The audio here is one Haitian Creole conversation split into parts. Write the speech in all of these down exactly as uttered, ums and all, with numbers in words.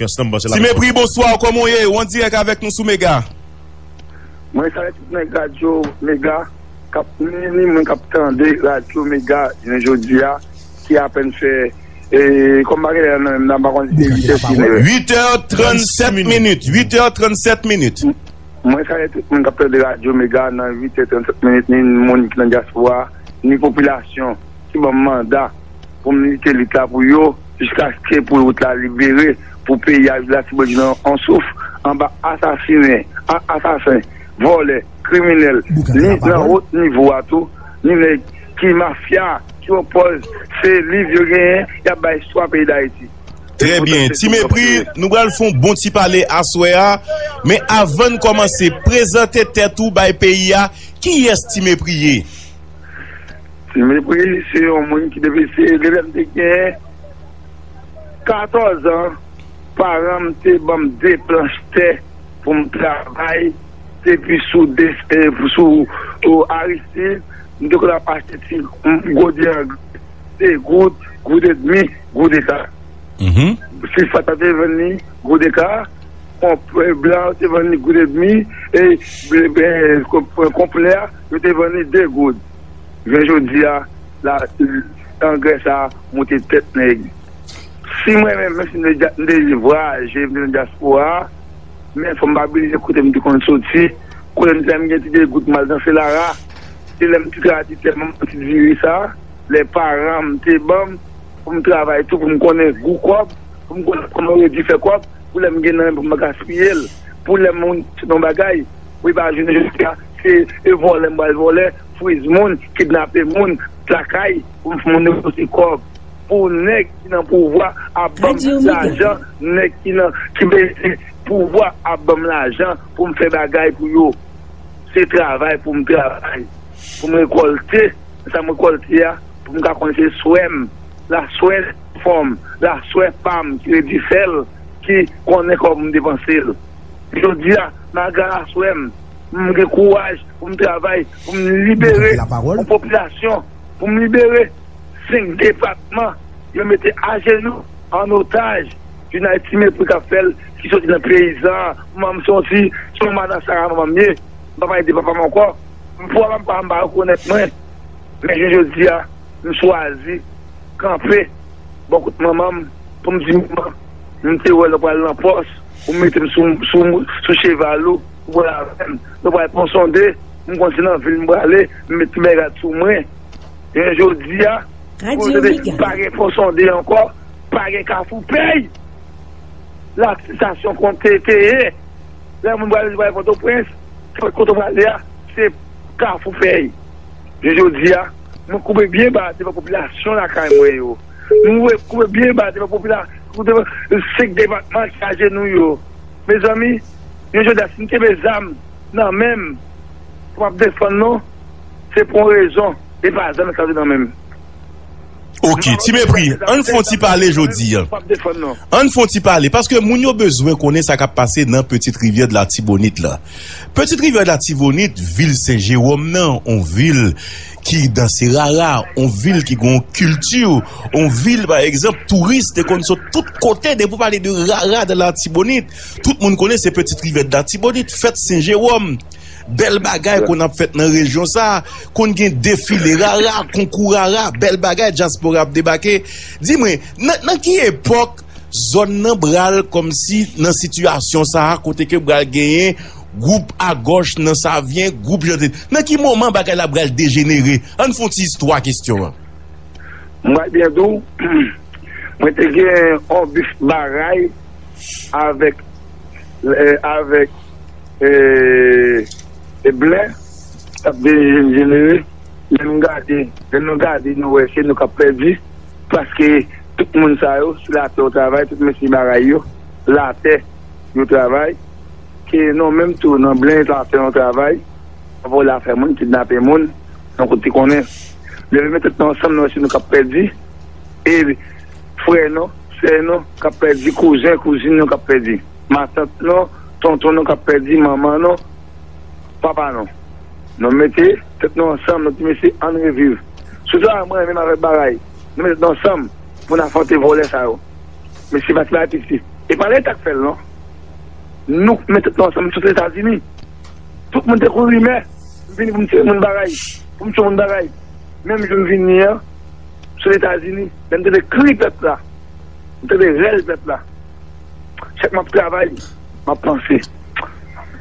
Pyès lan, m panse l ap Ti Mepri, bonswa, kòman w ye? Ou an dirèk avèk nou sou Mega. Mwen salye tout nèg radyo Mega k ap ni, ni moun k ap tande radyo Mega jounen jodi a, ki apèn fè, e, kòm pa gen lè nan menm nan, m pa konn si se uit è si nèf è. Uit è trannsèt minit. Uit è trannsèt minit. Mwen salye tout moun k ap tande radyo Mega nan uit è trannsèt minit, ni moun ki nan dyaspora, ni popilasyon ki ban m manda pou m lite lit la pou yo, jiskaske pou wout la libere, pou peyi a viv Latibonit nan yon souf, anba asasinen, a-, asasen, vòlè, kriminèl, ni nan wo nivo a tou, ni nèg ki mafya, ki opòz, se liv yo genyen, y ap bay istwa peyi Dayiti. Trè byen. Ti Mepri, nou pral fè yon bon ti pale aswè a, men avan n kòmanse, prezante tèt ou bay peyi a, kiyès Ti Mepri ye? Ti Mepri se yon moun ki depi se depi lè m te gen katòz an, paran m te ban m de planch tè pou m travay, depi sou de, eh, sou, sou Aristide, m te konn ap achte ti, m, gwo de an, de goud, goud edmi, goud eka. Mhm. Silfat la te vann li, goud eka, konp-, eh, blan te vann li, goud edmi, e, eh, konp-, konplè a, yo te vann li de goud. Jounen jodi a, la, angrè sa a moute tèt nèg. Si mwen menm, menm si m te, m te vwayaje, m te nan dyaspora a, men fò m pa bliye kote m te konn soti, kote m te, m gen ti de goud m al danse lara, se lè m ti traditè, m ti diri sa, lè paran m te ban m, pou m travay tou, pou m konnen gou kòb, pou m konnen kòman redi fè kòb, pou lè m gen nan men pou m pa gaspiye l, pou lè m sot nan bagay, wi, pa jounen jodi a, se, e vòlè m pral vòlè, friz moun, kidnape moun, lakay, pou m, pou m negosye kòb. Pou nèg ki nan pouvwa ap ban m lajan, nèg ki nan, ki mete pouvwa ap ban m lajan pou m fè bagay pou yo. Se travay pou m travay, pou m rekòlte, sa m rekòlte a, pou m ka konnen se swè m, laswè fanm, laswè pa m ki redi fè l, ki konnen kòman m depanse l. Jodi a, malgre laswè m, m gen kouraj pou m travay, pou m libere yon popilasyon, pou m libere senk depatman yo mete ajenou an otaj. Jounal Ti Mepri k ap fè l, ki soti nan peyizan. Manman m se yon ti, se yon madan Sara manman m ye. M pa pale de papa m ankò. M pou papa m pa, m pa rekonèt mwen. Men jounen jodi a, m chwazi kanpe bò kot manman m pou m di, manman, m te wè lè w pral nan pòs, ou mete m sou, sou, sou cheval ou, ou pral avè m. Nou pral pran sonde, m konn se nan vil m prale, m met ti bagay sou mwen. Men jodi a, pou yo tande pa gen pon sonde ankò, pa gen Kafou Pèy. Laksistasyon konte te ye. Lè moun prale, prale Pòtoprens, kote w prale a, se Kafou Pèy. Jodi a, mwen koube byen ba devan popilasyon lakay mwen yo. Mwen koube byen ba devan popila-, devan senk depatman ki ajenou yo. Mezanmi, jodi a, si n kenbe zam nan men m, pou m ap defann nou, se pou yon rezon, e pa zam sa vin nan men m. Ok, Ti Mepri, ann fè yon ti pale jodi a. Ann fè yon ti pale, paske moun yo bezwen konnen sa k ap pase nan Petite Rivière de l'Artibonite la. Petite Rivière de l'Artibonite, vil Sen Jewòm nan, yon vil ki danse rara, yon vil ki gen yon kilti, yon vil, pa egzanp, touris te konn sot tout kote. Depi w pale de rara de l'Artibonite, tout moun konnen se Petite Rivière de l'Artibonite, fèt Sen Jewòm. Bèl bagay konn ap fèt nan rejyon sa a. Konn gen defile rara, konkou rara, bèl bagay, dyaspora ap debake. Di mwen, nan, nan ki epòk zòn nan pral kòmsi nan sitiyasyon sa a, kote ke pral genyen gwoup agòch nan Savyen, gwoup Jante? Nan ki moman bagay la pral dejenere? Ann fè yon ti istwa kesyon an. Mwen byen di w, mwen te gen yon bif baray avèk, eh, avèk, eh, eh, Blen, t ap dejenere. Lè nou gade, lè nou gade, nou wè se nou k ap pèdi, paske tout moun sa yo, se latè yo travay, tout mesye baray yo, latè yo travay, ke nou menm tou, nan Blen, latè nou travay, anvan la fè moun, kidnape moun, nou kote konnen. Leve men tèt nou ansanm, nou wè se nou k ap pèdi. E frè nou, sè nou k ap pèdi, kouzen, kouzin nou k ap pèdi. Matant nou, tonton nou k ap pèdi, manman nou, papa nou. Nou mete tèt nou ansanm, nou di, mesye, ann reviv. Sou sa, mwen menm avèk baray, nou mete tèt nou ansanm pou n afwonte vòlè sa yo. Mesye, pa ti bagay piti. E pa Leta k fè l, non. Nou k met tèt nou ansanm sou Etazini. Tout moun te konn rimè. M vini pou m tire moun bagay. Pou m tire moun bagay. Menm jou m vini an, sou Etazini, lè m tande kri pèp la, m tande rèl pèp la. Chak m ap travay, m ap panse.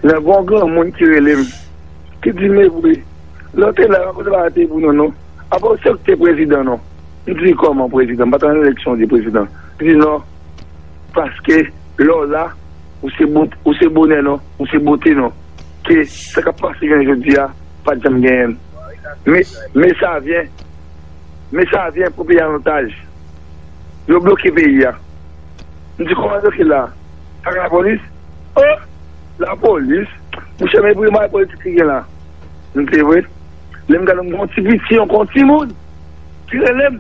Nan gon granmoun ki rele m, ki di m, Ebri, lè w te la, pa kote bagay te pou nou, non. Apa w se w ki te prezidan, non. M di, kòman prezidan? M pa t nan eleksyon, di prezidan. Li di, non. Paske lè w la, ou se bon, ou se bonè non, ou se bote non. Ke sa k ap pase jounen jodi a, pa t janm genyen l. Men, men sa vyen, men sa vyen pou peyi an otaj. Yo bloke peyi a. M di kòman bloke la? Ak lapolis? Oh! Lapolis? Mouche, men premay politik ki gen la. M di vre. Lè m gade m gon ti piti, yon kon timoun ki rele m.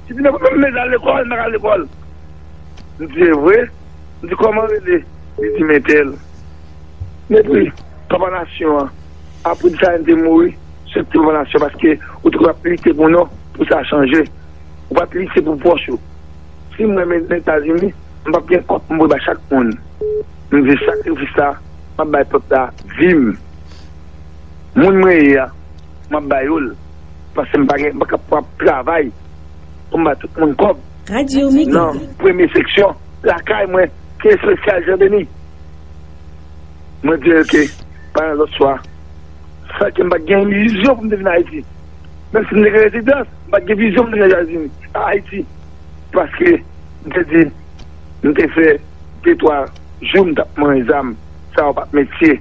Li di, men mwen menm al lekòl, m pa ka al lekòl. M di, e vre? M di, kòman rele? Li di, men tèl. Epi, papa nasyon an, apre di sa, li te mouri, se te papa nasyon, paske ou te konn ap lite pou nou, pou sa chanje. Ou pa t lite pou pwòch ou. Si m renmen Etazini, m p ap gen kòb pou m voye bay chak moun. M di, sakrifis la, m ap bay pèp la vi m. Moun mwen ye a, m ap ba yo l. Paske m pa gen, m pa ka p ap travay pou m ba tout moun kòb. Radyo Mega. Nan premye seksyon, lakay mwen, ki espesyal Jan Deni. Mwen di, oke, pa nan lòt chwa. Sa ke m pa t gen vizyon pou m te vin Ayiti. Menm si m te gen rezidans, m pa t gen vizyon pou m te vin Etazini, Ayiti. Paske m te di, m te fè de twa jou m t ap manje zam. Sa yo pa t metye.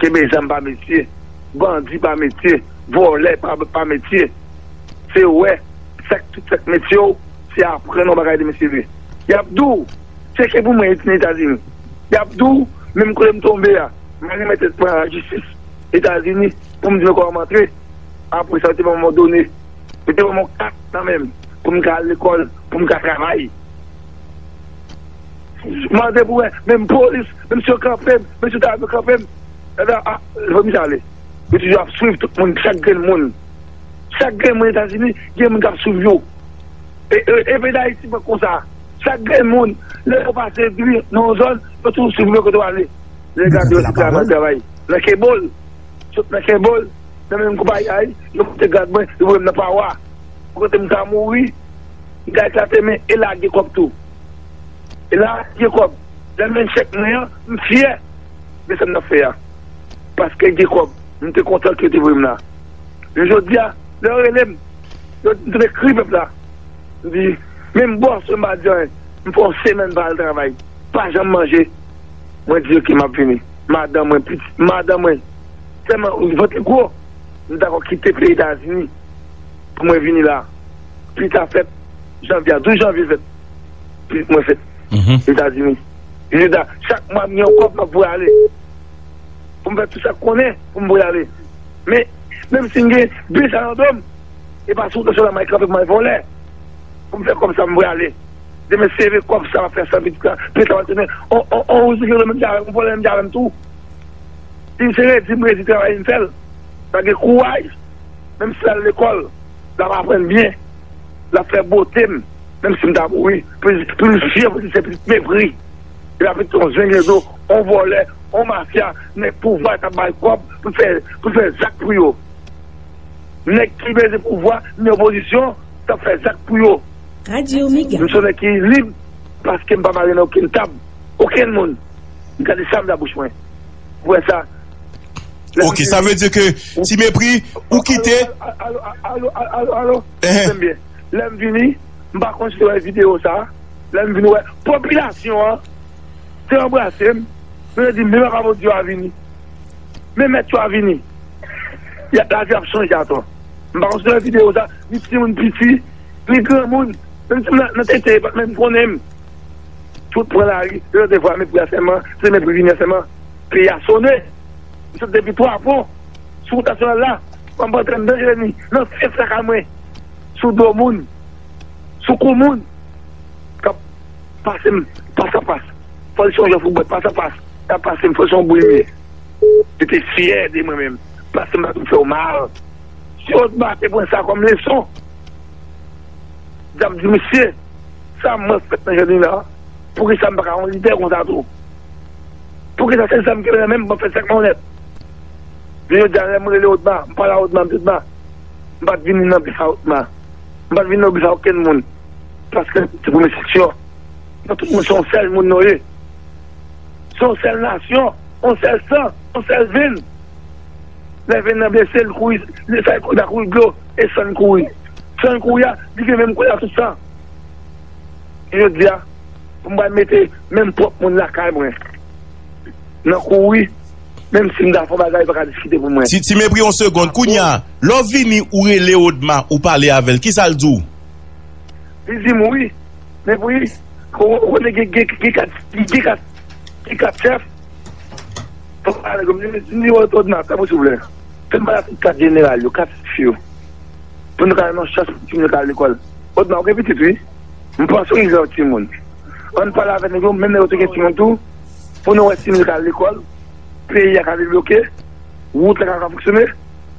Kenbe zam pa metye. Bandi pa metye. Vòlè pa, pa metye. Se wè, sa k, tout sa k metye w, se aprann yon bagay de mesye. Y ap di w, tcheke pou mwen Etazini. Y ap di w, menm kote m tonbe a, mwen renmen tèt mwen a lajistis Etazini pou m di mwen kòman m antre. Apre sa, yo te ban m yon done. Yo te ban m yon kat nan men m pou m ka al lekòl, pou m ka travay. Mande pou wè, menm polis, menm si yo kanpe m, menm si yo ta vle kanpe m. Ebyen, a, fò misye ale. Yo toujou ap swiv tout moun, chak grenn moun. Chak grenn moun Etazini, gen moun k ap swiv yo. E, e, e peyi Dayiti pa konsa. Chak grenn moun, lè yo pase di nan yon zòn, yo toujou swiv yo kote yo ale. Lè gade yo se travay, travay. Nan Kebòl, sot nan Kebòl, nan menm konpayi a, yo monte gad mwen, yo voye m nan Pawa. Kote m ka mouri, m ka eklate men e lage kòb tou. E lage kòb. Lè m jwenn chèk mwen an, m fyè de sa m t ap fè a. Paske gen kòb, m te kontan ke yo te voye m la. Men jodi a, lè yo rele m, yo, m te kri pèp la. M di, menm bòs yo m pa di anyen. M fè yon semèn m pa al travay. Pa janm manje. Mwen di, oke, m ap vini. Madanm mwen, piti, madanm mwen, tèlman vant li gwo, m dakò kite peyi Etazini pou mwen vini la. Pita fèt, janvye a, douz janvye fèt. Pitit mwen fèt Etazini. Jodi a, chak mwa m gen yon kòb m ap voye ale. Pou m fè tout sa k konnen, pou m voye ale. Men, menm si m gen de sa nan do m, e pa sou wout nasyonal m al kanpe pou m al vòlè. Pou m fè kòb sa m voye ale. Demen se vre kòb sa m ap fè san pitit la, pitit la va tounen. On, on, on, on, on vòlè menm jan avè m, on vòlè menm jan avè m tou. Si m se redi, m redi travay m fè l. Sa gen kouraj, menm si l al lekòl, l ap aprann byen, l ap fè bote m, menm si m ta mouri, pou, pou l fyè, pou l se pitit mepri. Epi apre tout yon zenglendo, yon vòlè, yon mafya, nèg pouvwa k ap bay kòb pou fè, pou fè zak pou yo. Nèg ki bezwen pouvwa, nan opozisyon, k ap fè zak pou yo. Radyo Mega. M se yon nèg ki lib, paske m pa mare nan okenn tab, okenn moun. M gade sa m nan bouch mwen. Ou wè sa? Ok, sa vle di ke ti mepri, ou kite. Alo, alo, alo, alo, alo, alo. Tande m byen. Lè m vini, m pa konn si w wè videyo sa. Lè m vini wè popilasyon an te anbrase m. Yo te di, men papa Bondye a vini. Men mèt yo a vini. Y a, lavi ap chanje atò. M pa konn si w wè videyo sa, ni timoun piti, ni granmoun. Menm timoun nan, nan tete, pa t menm konnen m. Tout pran lari, yo te vwa mepri a sèlman, se mepri vini a sèlman. Peyi a sonnen. M sot depi Twa Pon, sou wout nasyonal la, m ap antre anndan Jeremi, nan fyèf lakay mwen, sou do moun, sou kou moun, k ap pase m pas a pas. Fò l se yon jan foutbòl pas a pas, y ap pase m, fò l se yon bri m ye. Yo te fyè de mwen menm, paske m pa t vin fè yo mal. Si yo t ba te pran sa kòm leson, y ap di, mesye, sa mwen fèt nan Jandina, Poukisa m pa ka yon lidè konsa tou? Poukisa se zam ki nan men m pou m fè sèk malonèt? Jodi a, lè m rele Odma, m pale a Odma, m di Odma, m pa t vini nan bif a Odma. M pa t vini nan bif a okenn moun. Paske se premye seksyon. Nou tout moun se yon sèl moun nou ye. Se yon sèl nasyon, yon sèl san, yon sèl venn. Lè venn nan blese, l kouri, li fè kouri, l kouri dlo, e san l kouri. San l kouri a, li gen menm koulè tout san. E jodi a, pou m pral mete menm pwòp moun lakay mwen nan kouri, menm si m ta fè yon bagay, li pa ka diskite pou mwen. Ti, ti mepri yon segonn. Kounye a, lè w vini, ou rele Odma, ou pale avè l, kisa l di w? Li di m wi. Mepri, ou, ou konnen gen, gen, gen kat, gen kat, gen kat chèf. Fò m pale, m di, m di, Odma, fè mwen silvouplè. Fè m pale ak kat jeneral yo, kat chèf yo. Pou nou ka jwenn yon chans pou timoun yo ka al lekòl. Odma, ou gen pitit, wi. M panse w gen yon timoun. Ann pale avè nèg yo, menm nèg yo te gen timoun tou, pou nou wè timoun yo ka al lekòl, peyi a ka debloke, wout la ka, ka fonksyone.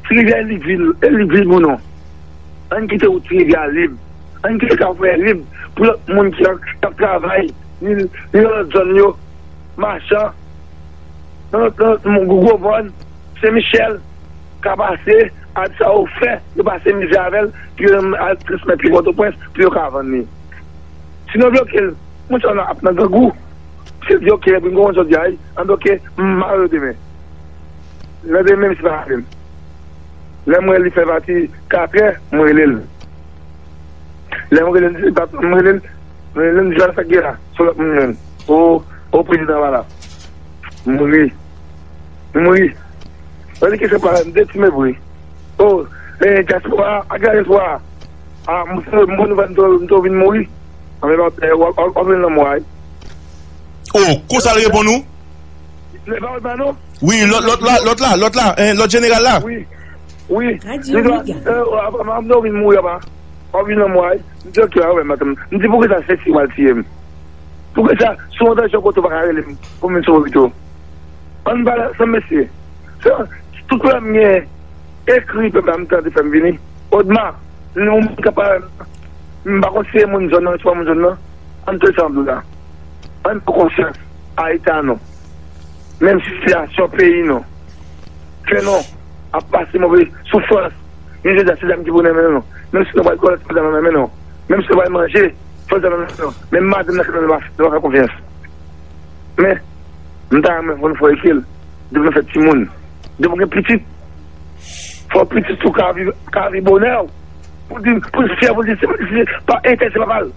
Ti Rivyè e li vil, e li vil pou nou. Ann kite wout Ti Rivyè a lib. Ann kite Kafou a lib pou lòt moun ki ap, k ap travay, ni, ni nan lòt zòn yo, machan, nan lòt, nan lòt moun, Gwo Mòn, Sen Michèl, ka pase, al sa yo fè, yo pase mizè avè l, pou yo al transmèt li Pòtoprens, pou yo ka vann li. Si nou bloke l, moun sa yo ap nan grangou. Si l di, "Oke, lè pou m konn jodi a, wi, an bloke, m mare yo demen." Lè demen, misye pa rele m. Lè m wè li fè pati katrè, m rele l. Lè m rele l, m rele l, m rele l, m di, "Sa k gen la?" Se lòt moun menm. O, o, prezidan pa la. M ri. M ri. Mwen di, "Kisa pa la?" M di, "Ti mepri." O, e, dyaspora, a dyaspora. A, m, m bon nouvèl, m tou, m tou vin mouri. A, men, w ap, w ap, w ap vin nan mwa, wi. O, konsa l reponn ou? Lè pa wè pa non? Wi, lòt, lòt la, lòt la, lòt la, en, lòt jeneral la. Wi, wi. Li di, e, apa, m ap vin mouri apa. W ap vin nan mwa, wi. M di, "Oke, a, wè, madanm." M di, "Poukisa se si w al tiye m? Poukisa, si w antre yon kote w pa ka rele m pou m vin sove pito?" Ann pale ansanm, mesye. Se tout pwoblèm m gen, ekri pèp la, m tande fè m vini. Odma, nou moun k ap pale, m pa konn si se moun zòn nan, si se pa moun zòn nan. Ann tande sa m ap di w la. Ann pran konsyans a eta nou. Menm sitiyasyon peyi nou. Fè nou ap pase move soufrans. Men jodi a, se zam ki pou nan men nou. Menm si nou pral lekòl, fò zam nan men nou. Menm si nou pral manje, fò zam nan men nou. Men madanm nan ka nou pa, nou pa fè konfyans. Men, m ta renmen fò nou fè rekil. Depi nou fè timoun. Depi w gen pitit. Fò pitit ou ka viv, ka viv bonè. Pou di, pou l fyè, pou l di, se, se pa entèl, se papa l.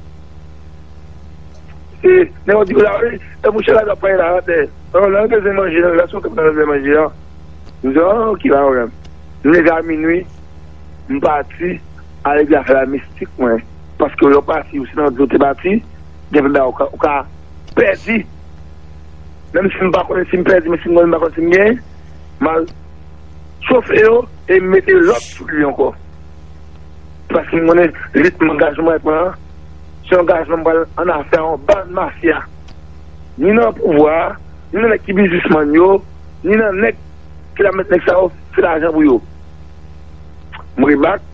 E, nèg yo di w la, wi, e mouche la, l ap pale la, atè. Nan, nan, bezwen manje, nan, la, sou nan bezwen manje, an. M di, an, oke, pa pwoblèm. M leve a minwi, m pati, ale di afè la mistik mwen. Paske lè w pati, ou se nan dlo te pati, gen bagay ou ka, ou ka pèdi. Menm si m pa konnen si m pèdi, men si m konnen m pa konnen si m genyen, m al chofe yo e m mete lòt sou li ankò. Paske m konnen lit m angajman m pran an, se yon angajman m pral an afè a yon bann mafya. Ni nan pouvwa a, ni nan nèg ki biznismann yo, ni nan nèg ki la mèt nèg sa yo fè lajan pou yo. M rebak,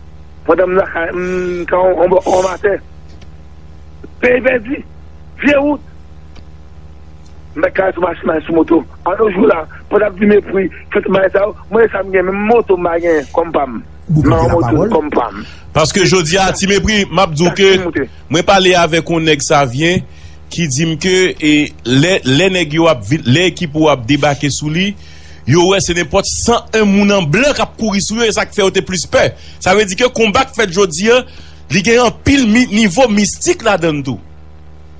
pandan m lakay, m ka yon, yon, yon atè. Peyi pèdi, vye wout. M pa ka sou machin, m sou moto. An nou jou la, pandan ap di mepri, fè tout bagay sa yo, mwen sa m gen, menm moto m pa gen kòm pa m. M pa yon moto kòm pa m. Paske jodi a, ti mepri, m ap di w ke mwen pale avèk yon nèg Savyen ki di m ke, e, lè, lè nèg yo ap vin, lè ekip ou ap debake sou li, yo wè se nenpòt san en moun an blan k ap kouri sou yo, e sa k fè yo te plis pè. Sa vle di ke konba k fèt jodi a, li gen anpil mi-, nivo mistik ladan l tou.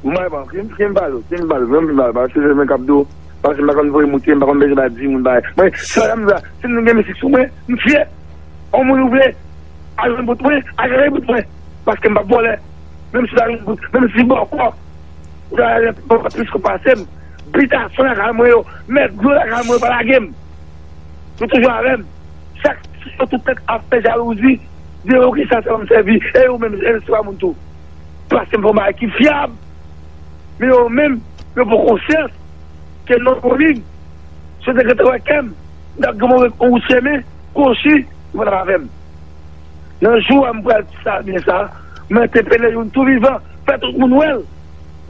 Ou mare pa, ki, ki m pale, ki m pale, ki m pale, paske se mwen k ap di w, paske m pa konn voye moute, m pa konn bezwen ba di moun bagay. Mwen, se madanm sa, si m gen mistik sou mwen, m fyè. On moun ou vle, al jwenn bout mwen, al jwenn bout mwen. Paske m p ap vòlè. Menm si w ta jwenn bout, menm si bòkò, ou ta jwenn bòkò plis ke pase m. Bitasyon lakay mwen yo, mèt dlo lakay mwen yo pa lage m. Yo toujou avè m. Chak jou tout nèg ap fè jalouzi de yo ki sa sa m sèvi. E yo menm, e se pa moun tou. Paske m fè yon bagay ki fyab. Men yo menm, yo pran konsyans ke non komin, si yo te gentan wè kè m, m t ap gen yon wout chemen, kwochi, yo pa t ap avè m. Nan jou a m pral di sa byen sa, m entèpele youn tou vivan, fè tout moun wè l.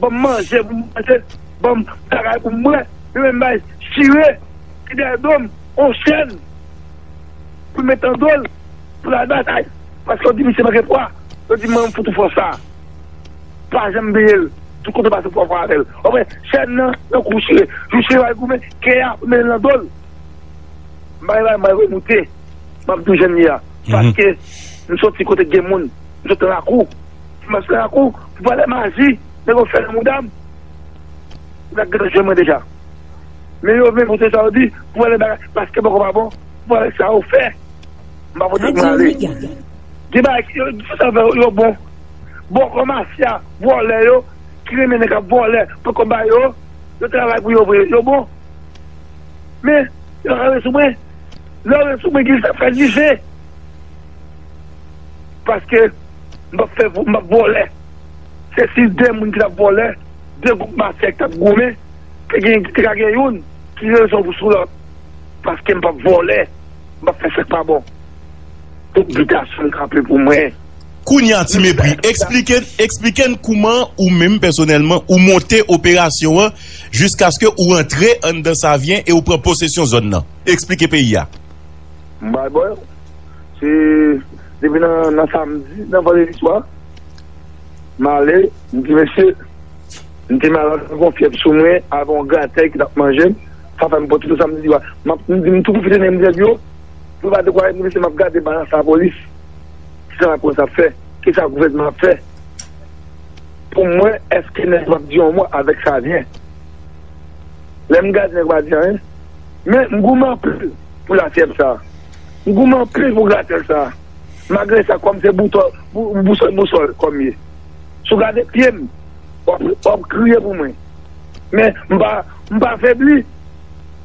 Ban m manje pou m manje, ban m bagay pou m bwè. Yo menm bay chire ki dèyè do m, on chèn pou l met nan do l, pou l al batay. Paske yo di misye manke pwa. Yo di mwen m fout ou fòs sa. Pa janm bliye l. Tout kote pase pwa pwa avè l. Ou wè, chèn nan, nan kou chire. Jou chire va goumen, kè a pou l mete l nan do l. M pa gen bagay, m pa remoute. M ap di w jan l ye a. Paske m soti kote k gen moun. M soti nan lakou. M ap soti nan lakou pou pale maji nèg yo fè nan mouda m. Nèg yo jwenn mwen deja. Men yo vin pote sa yo di pou pale bagay paske bòkò pa bon. Pou pale sa yo fè. M pa pote mwen ale. Gen bagay ki yo, yo bon. Bòkò mafya, vòlè yo, ki renmen nèg k ap vòlè, poko ba yo, yo travay pou yo vre, yo bon. Men, yo ka rive sou mwen. Lè yo rive sou mwen, gen sa fè dife. Paske, m p ap fè, m p ap vòlè. Se si de moun ki t ap vòlè, de gwoup mafya ki t ap goumen, te gen, te ka gen youn ki rezon pou sou lòt. Paske m p ap vòlè, m p ap fè sa k pa bon. Tout bitasyon l kanpe pou mwen. Kounye a, Ti Mepri, eksplike n, eksplike n kouman ou menm pèsonèlman ou monte operasyon an jiskaske ou rantre anndan Savyen e ou pran posesyon zòn nan. Eksplike peyi a. M bay bò, se depi nan, nan samdi, nan vandredi swa, m ale, m di, mesye, m te malad, m gon fyèv sou mwen, avè yon gratèy ki t ap manje m, sa fè m pote tout sa m di, m ap, m di, m tou pwofite nan m di nèg yo, pou yo pa dekouraje m, mesye, m ap gade balans lapolis, kisa lapolis ap fè, kisa gouvènman ap fè. Pou mwen, èske nèg yo p ap di yon mo avèk Savyen? Lè m gade nèg yo pa di anyen, men m goumen anpil pou lafyèv sa. M goumen anpil pou gratèl sa. Malgre sa, kòm se boutò, bou-, bousòl, bousòl, kòm ye. Si w gade pye m, w ap, w ap kriye pou mwen. Men, m pa, m pa febli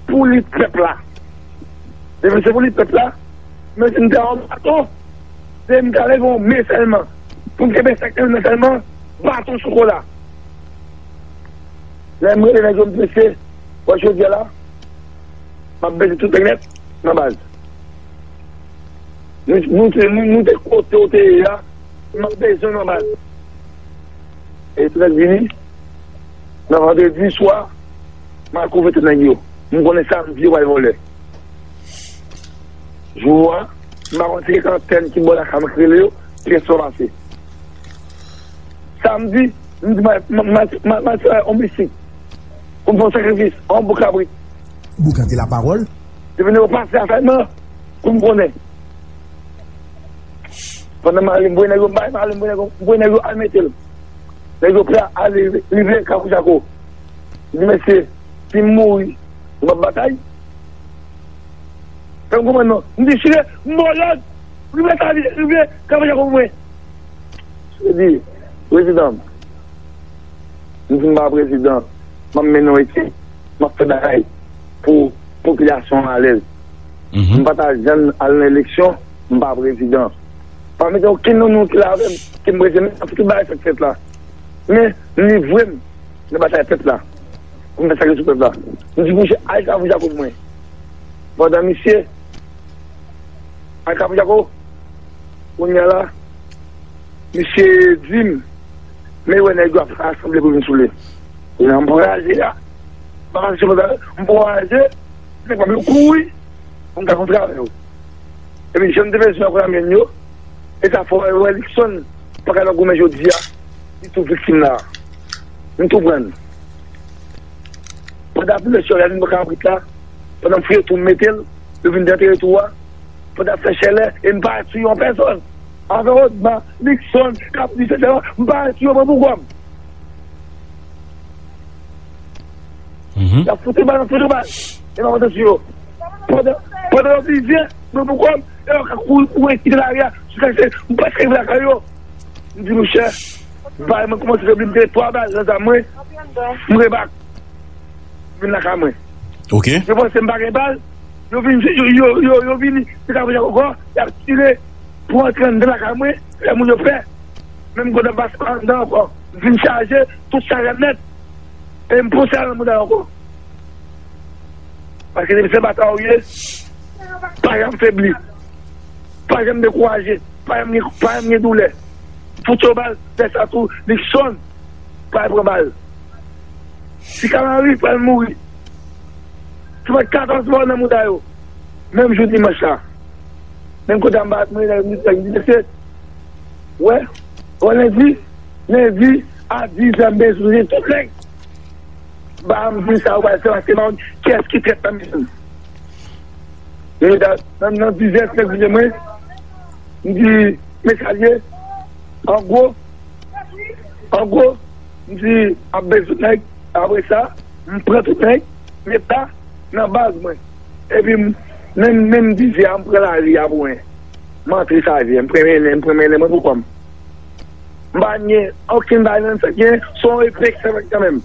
pou lit pèp la. Depi se pou lit pèp la, men si m te yon baton, se m ta leve yon men sèlman. Pou m kenbe sèk nan men sèlman, baton chokola. Lè m rele nèg yo, m di, mesye, wè jodi a la, m ap beze tout nèg nèt nan baz. Nou, nou te, nou, nou te kote w te ye a, m ap bezwen w nan baz. E trèt vini, nan vandredi swa, m al kouvri tout nèg yo. M konnen samdi yo pral vòlè. Jou a, m pa konn si se antèn ki bò lakay mwen ki rele yo, pyès yo pase. Samdi, m di m al, m al, m al, m al fè yon mistik. Pou m fè yon sakrifis, yon bouk kabrit. Bouk an te lapawòl. Depi nèg yo pase afè m nan, pou m konnen. Pandan m ale, m voye nèg yo, m pa, m ale, m voye nèg yo, m voye nèg yo al mete l. Nèg yo prè ale rive Kafou Jako. M di, mesye, si m mouri, nou p ap batay? Fè m konprann non. M di, chire, m ba w lòd. Rive sa, rive, Kafou Jako pou mwen. Chire di, prezidan, m di m pa prezidan. M ap mennen w isit. M ap fè bagay pou popilasyon an alèz. M pa ta janm al nan eleksyon, m pa prezidan. Pa mete okenn nan nou ki la avè m, ki m prezidan, men tout bagay sa k fèt la. Men, m livre m nan batay pèp la. Pou m fè sa ki sou pèp la. M di, mouche, al Kafou Jako pou mwen. Pandan misye al Kafou Jako, kounye a la, misye di m, men wè nèg yo ap rasanble pou vin sou li. Kounye a m pran raje a. M pa raje, m pran raje, nèg pa vle kouri, pou m ka kontre avè yo. Epi jan m te bezwen ankò nan men yo, e sa fè w wè Luckson pa ka nan goumen jodi a, li tou viktim la. M tou pran l. Pandan ap lè sòl la vin pran kabrit la, pandan m fouye tou m mete l, yo vin antre tou a, pandan ap fè chèlè, e m pa tiye yon pèsòn. Avè Odma, Luckson, k ap di se sa, m pa tiye yon pran pou kò m. Y ap fout bal, fout bal. E pa kontan sou yo. Pandan, pandan yo vizye, mwen pou kò m, e yo ka kouri, kouri kite lari a, jiskaske m prèske rive lakay yo. M di, monchè, bay mwen kòmanse febli, m te twa bal nan zam mwen, m rebak. Vin lakay mwen. Ok. Yo panse m pa gen bal, yo vin, yo, yo, yo, yo vini, se ka vin ankò, y ap tire pou antre anndan lakay mwen, fè moun yo pè. Menm gwo nan bas anndan ankò, m vin chaje, tout chaje nèt. E m pouse al nan mouda yo ankò. Paske depi se batay ou ye, pa janm febli. Pa janm dekouraje. Pa janm gen, pa janm gen doulè. Fout yo bal, fè sa tou, Luckson, pa al pran bal. Si Kamari pral mouri, se pa katòz mò nan mouda yo. Menm jou dimanch la, menm kote a m bat mwen, mwen di mesye, wè, wè lendi, lendi a dizè m bezwen tout nèg. Ba m di sa, ou pral fè, paske m pa konn kiyès ki trèt nan mezon. Nan, nan dizè, nèg vini mwen, m di, men sa l ye, an gwo, an gwo, m di, ap bezwen nèg, apre sa, m pran tout nèg, met la nan baz mwen. Epi, m, menm, menm dizè a, m pran lari a pou mwen. M antre Savyen, m pran mennen, m pran mennen mwen pou kò m. M pa nye okenn bagay nan sa gen, se yon epe k fè mwen kanmenm.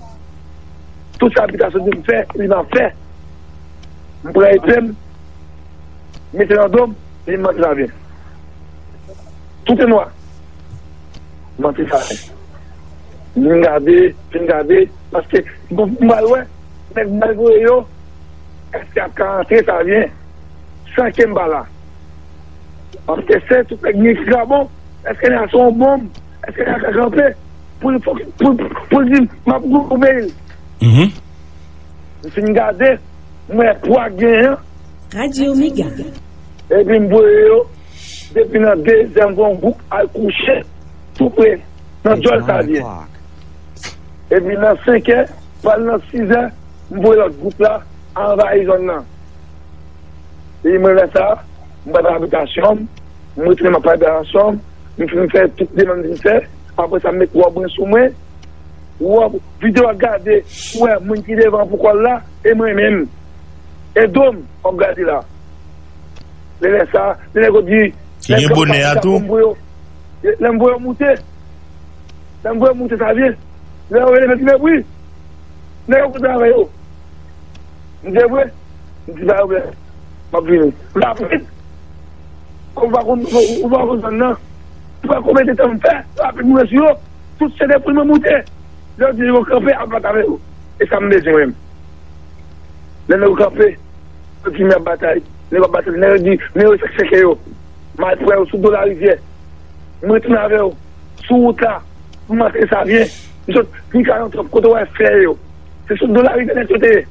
Tout sa Pita sot di m fè, li m ap fè. M pran epe m, mete nan do m, epi m antre Savyen. Tout e nwa. M antre Savyen. M gade, m gade, paske m pral wè, nèg m pral voye yo, èske y ap ka antre Savyen san ke m pa la? M ap teste tout nèg ki vagabon. Èske nèg la se yon bonm? Èske nèg la ka kanpe pou l, pou, pou, pou l di, "M ap goumen"? M fin gade, m wè pwa k genyen an. Radyo Mega. Epi m voye yo, depi nan dezè m voye yon gwoup al kouche tou pre nan djòl Savyen. Epi nan senkè, pral nan sizè, m voye lòt gwoup la anvayi zòn nan. Epi mwen lè sa, m pral nan abitasyon m, m retounen m ap pale abitasyon m, m fin fè tout demann m fè, apre sa m met wòb mwen sou mwen, wòb, videyo w ap gade, ou wè moun ki devan pou kò l la, e mwen menm. E do m w ap gade la. Lè, lè sa, lè nèg yo di, ki gen bonè a tou. Lè m voye yo moute, lè m voye yo moute Savyen, lè yo rele m, di mepri, nèg yo kontan avè yo. M di vre, m di pa pwoblèm, m ap vini. Rapid, ou pa konn, ou pa konn zòn nan. Ou pa konbyen de tan m fè, rapid m rive sou yo, tout se de poul mwen moute. Lè yo di yo kanpe, ap bat avè yo. E sa m bezwen menm. Lè nèg yo kanpe, yo di men ap batay, nèg yo ap batay, nèg yo di, men yo sèke yo. M al pran yo sou do larivyè. M retounen avè yo sou wout la, m antre Savyen. M sot ni karantrant, kote w wè fè yo. Se sou do larivyè nèg yo te ye.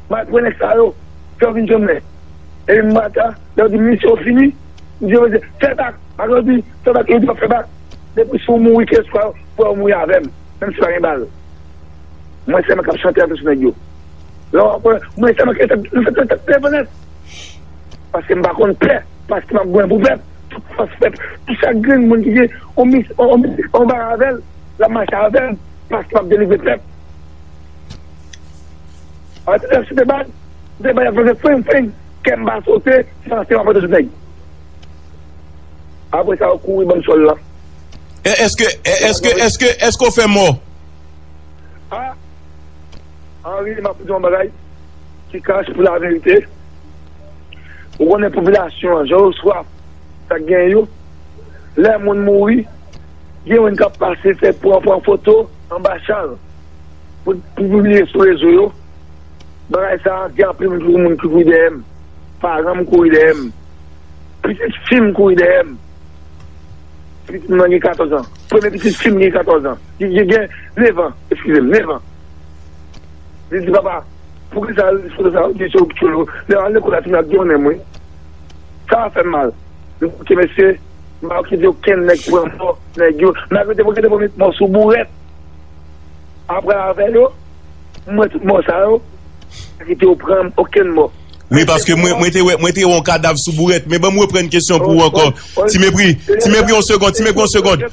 M al pran nèg sa yo, fè yo vin jwenn mwen. Epi m bat la, lè yo di misyon fini, m di yo fè bak. Ak yo di fè bak, yo di yo fè bak. Depi si w mouri, keswa pou w mouri avè m, menm si pa gen bal. Mwen sèlman k ap chante antre sou nèg yo. Lè w ap wè, mwen sèlman ki te, te, te, te, te, te, paske m pa konn pè, paske m ap goumen pou pèp, tout fòs pèp, tout chak grenn moun ki gen on mis, on, on, on bagay avè l, l ap mache avè m, paske m ap delivre pèp. Atè, si te bal, si te bal ap fè feng, feng, kè m pa sote, se antre m ap antre sou nèg. Apre sa, yo kouri ban m sòl la. E, èske, e, èske, èske, èske w fè mò? A, Henri, m ap di yon bagay ki kache pou laverite. Ou konnen popilasyon an, jan yo swaf sa k gen yo. Lè moun mouri, gen moun k ap pase fè pran, pran foto anba chal pou, pou pibliye sou rezo yo. Bagay sa a, gen anpil moun ki, moun ki kouri dèyè m. Paran m kouri dèyè m. Pitit fi m kouri dèyè m. Pitit mwen gen katòz an. Premye pitit fi m gen katòz an. Li, li gen nèf an, eskize m, nèf an. Li di, "Papa, poukisa l foto sa yo?" Li di, "Se ou ki tcholo." Lè al lekòl la, ti nèg gen yon nèm, wi. Sa fè m mal. M di, "Ok, mesye, m pa kite okenn nèg pran mò nèg yo." Malgre te, te pran mò sou bourèt. Apre avè yo, m wè tout mò sa yo, pa kite yo pran okenn mò. Wi, paske mwen, mwen te wè, mwen te wè yon kadav sou bourèt. Men ban m reprann kesyon pou ou ankò. Ti Mepri, Ti Mepri, yon segonn, Ti Mepri, yon segonn.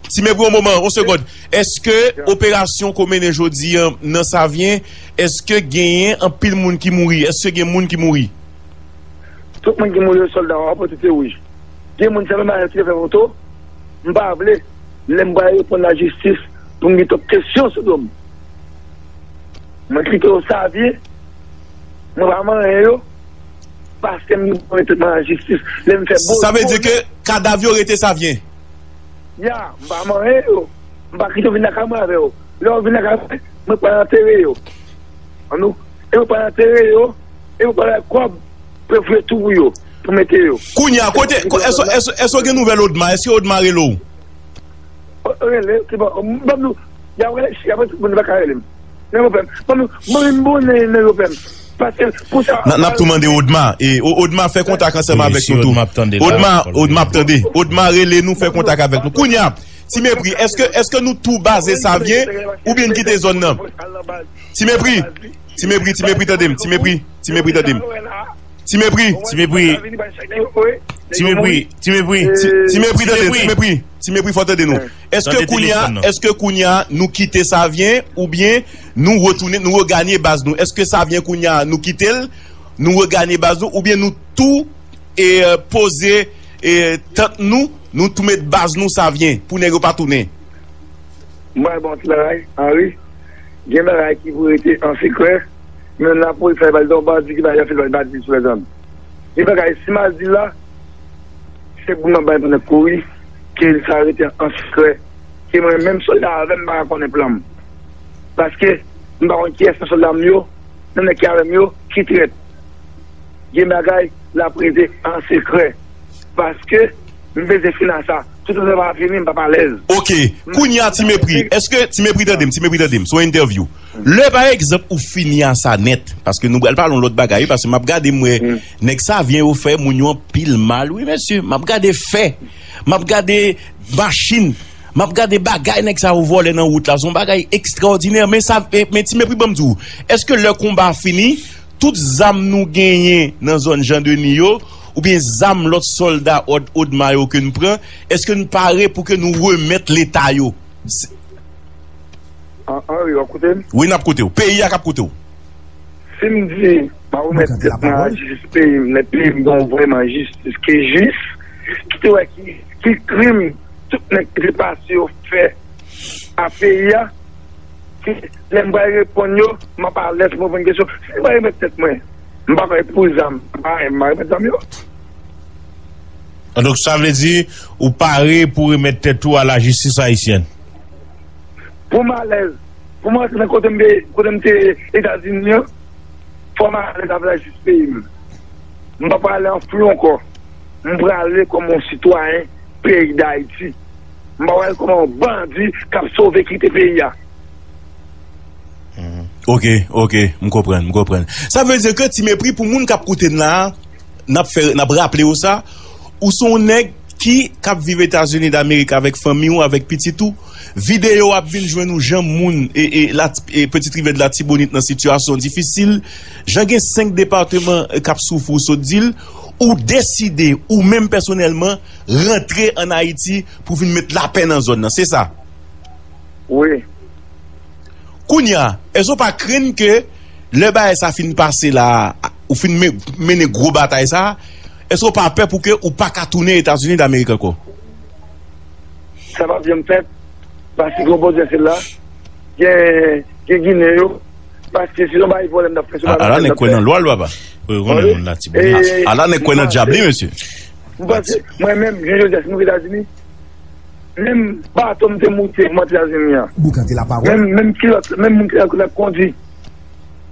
Ti Mepri, yon moman, yon segonn. Èske operasyon ke w mennen jodi a nan Savyen, èske genyen anpil moun ki mouri? Èske gen moun ki mouri? Tout moun ki mouri yo sòlda yo, apre tout se wouj. Gen moun se menm ayè ki te fè foto. M pa vle, lè m pral reponn lajistis, pou m gen twòp kesyon sou do m. Mwen kite yo Savyen, mwen pa manyen yo, paske m gen pou mete mwen lajistis. Lè m fè bon. Sa vle di ke kadav yo rete Savyen? Ya, m pa manyen yo. M pa kite yo vin lakay mwen avè yo. Lè yo vin lakay mwen, mwen pral antere yo. An nou, e mwen pral antere yo, e mwen pral bay kòb pou yo voye tou pou yo, pou mete yo. Kounye a, kote, èske, èske, èske w gen nouvèl Odma? Èske Odma rele w? O, rele, se bon, m, ban m nou, y ap rele, y ap rele, moun pa ka rele m. Nèg yo pè m. Ban m, ban m bonnen nèg yo pè m. Paske pou sa. N ap tou mande Odma. E, O- Odma, fè kontak ansanm avèk nou tou. Odma, Odma ap tande. Odma, ap tande. Odma rele nou, fè kontak avèk nou. Kounye a, Ti Mepri, èske, èske nou tou baze Savyen oubyen n kite zòn nan? Ti Mepri, Ti Mepri, Ti Mepri, tande m. Ti Mepri, Ti Mepri, tande m. Ti Mepri. Ti Mepri. Ti Mepri. Ti Mepri. Ti, Ti Mepri, tande, Ti Mepri. Ti Mepri, fò tande nou. Èske kounye a, èske kounye a, nou kite Savyen oubyen nou retounen, nou reganye baz nou? Èske Savyen kounye a, nou kite l, nou reganye baz nou, oubyen nou tou, e, poze, e, tant nou, nou tou met baz nou Savyen pou nèg yo pa tounen? Mwen, bon, ti bagay, Henri, gen bagay ki pou rete an sekrè, men lapolis fè bal, donk bandi ki bay afil bal, bandi sou lèzòm. Gen bagay, si m al di l la, se pou m ap bay pandan kouri, ke sa rete an sekrè, ke mwen, menm sòlda avè m, pa ka konnen plan m. Paske, m pa konn kiyès nan sòlda m yo, nan nèg ki avè m yo, ki trèt. Gen bagay, l ap rete an sekrè. Paske, m bezwen fin a sa. Toutan sa pa fini, m p ap alèz. Ok. Kounye a, Ti Mepri, èske, Ti Mepri, tande m, Ti Mepri, tande m, se yon entèvyou. Lè, pa egzanp, ou fini a sa nèt, paske nou pral pale yon lòt bagay, paske m ap gade, m wè, nèg Savyen yo fè moun yo anpil mal, wi, mesye. M ap gade fè, m ap gade machin, m ap gade bagay nèg sa yo vòlè nan wout la. Se yon bagay ekstraòdinè, men sa, e, men Ti Mepri, ban m di w, èske lè konba a fini, tout zam nou genyen nan zòn Jan Deni yo, oubyen zam lòt sòlda òd Odma yo ke n pran, èske n pare pou ke nou remèt Leta yo? Se- An, Henri, w ap koute m? Wi, n ap koute w. Peyi a k ap koute w. Si m di, m a remèt tèt mwen a lajistis peyi m, lè peyi m gen yon vrèman jistis ki jis, ki te wè ki, ki krim tout nèg ki te pase yo fè a peyi a, ki, lè m pral reponn yo, m ap alèz pou m reponn kesyon. Si m pral remèt tèt mwen, m pa pare pou zam, m pa, m pa remèt zam yo. Donk, sa vle di, ou pare pou remèt tèt ou a lajistis ayisyèn? Pou m alèz, pou m rantre nan kote m te, kote m te Etazini an, fò m alèz avèk lajistis peyi m. M pa prale an flou ankò. M prale kòm yon sitwayen peyi Dayiti. M pa prale kòm yon bandi k ap sove kite peyi a. Ok, ok, m konprann, m konprann. Sa vle di ke Ti Mepri, pou moun k ap koute n la a, n ap fè, n ap raple w sa, ou se yon nèg ki, k ap viv Etazini Damerik avèk fanmi w, avèk pitit ou. Videyo ap vin jwenn ou jan moun e, e, la, e Petite Rivière de Latibonite nan sitiyasyon difisil. Jan gen senk depatman, e, k ap soufri, ou sot di l. Ou deside, ou menm pèsonèlman, rantre ann Ayiti pou vin met lapè nan zòn nan. Se sa? Wi. Kounye a, èske w pa krenn ke lè bagay sa fin pase la, ou fin men- mennen gwo batay sa, èske w pa pè pou ke ou pa ka tounen Etazini Damerik ankò? Sa p ap janm fèt, paske gen opozisyon la, gen, gen Ginen yo, paske se yon bagay vòlè m t ap fè, se yon bagay vòlè m t ap fè. Ala nèg kwè nan lwa l, papa. Wi, ou konnen moun la, ti bon. Ala nèg kwè nan dyab li, mesye. M panse, mwen menm, jan jodi a, si m rive Etazini, menm bato m te moute pou m antre Etazini an, menm, menm kilòt, menm moun ki t ap kondui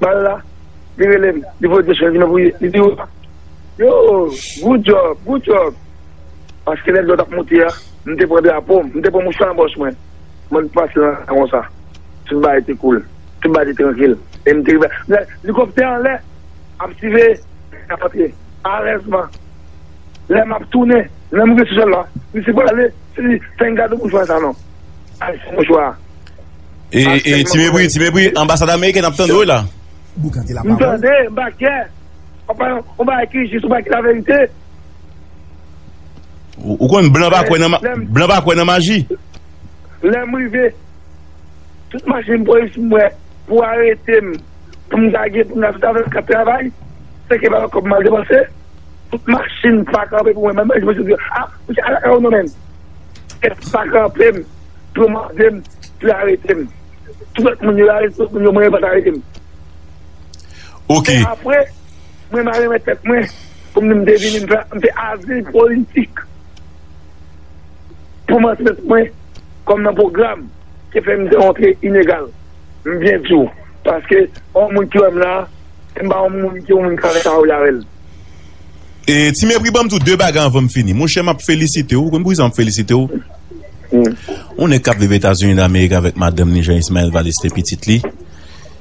bal la, li rele m, li voye de chan, li di mwen pou li, li di, "Yo, good job, good job." Paske lè lòt ap moute a, m te pran drapo m, m te pran mouchwa nan pòch mwen. Mwen pase nan konsa. Tout bagay te cool. Tout bagay te trankil. E m te rive. Lè, elikoptè anlè, ap siveye, ap antre. Alèzman. Lè m ap tounen, lè m rive sou sòl la, misye prale, se li fè m gade mouchwa sa non. Ay, se mouchwa a. E, e, Ti Mepri, Ti Mepri, anbasad ameriken ap tande w la. M tande, m pa kè. Ou pa, ou pa ki jis, ou pa ki laverite. Ou, ou konn blan pa kwè nan ma- blan pa kwè nan maji. Lè m rive, tout machin polis m wè pou arete m, pou m gage, pou m al sot avè m k ap travay, se ke pa kòb m al depanse. Tout machin pa kanpe pou mwen. Mwen, mwen, mwen, mwen, a, misye, ala ka ou non, men. Kèt pa kanpe m, pou yo mande m, pou yo arete m. Tout lòt moun yo arete, tout lòt moun yo, mwen, yo pa t arete m. Ok. Men apre, mwen, m a remèt tèt mwen, pou m di m te vini, m fè, m fè azil politik. Pou m remèt mwen, kòm nan pwogram, ki fè m te rantre ilegal. M byen di w, paske yon moun ki wè m la, m pa yon moun ki yon moun ki avèk sa avè l. E, Ti Mepri, ban m di w de bagay anvan m fini. Monchè, m ap felisite w. Ou konn poukisa m ap felisite w? Yon nèg k ap viv Etazini Damerik avèk madanm li, Jean Ismaël Valestin, pitit li.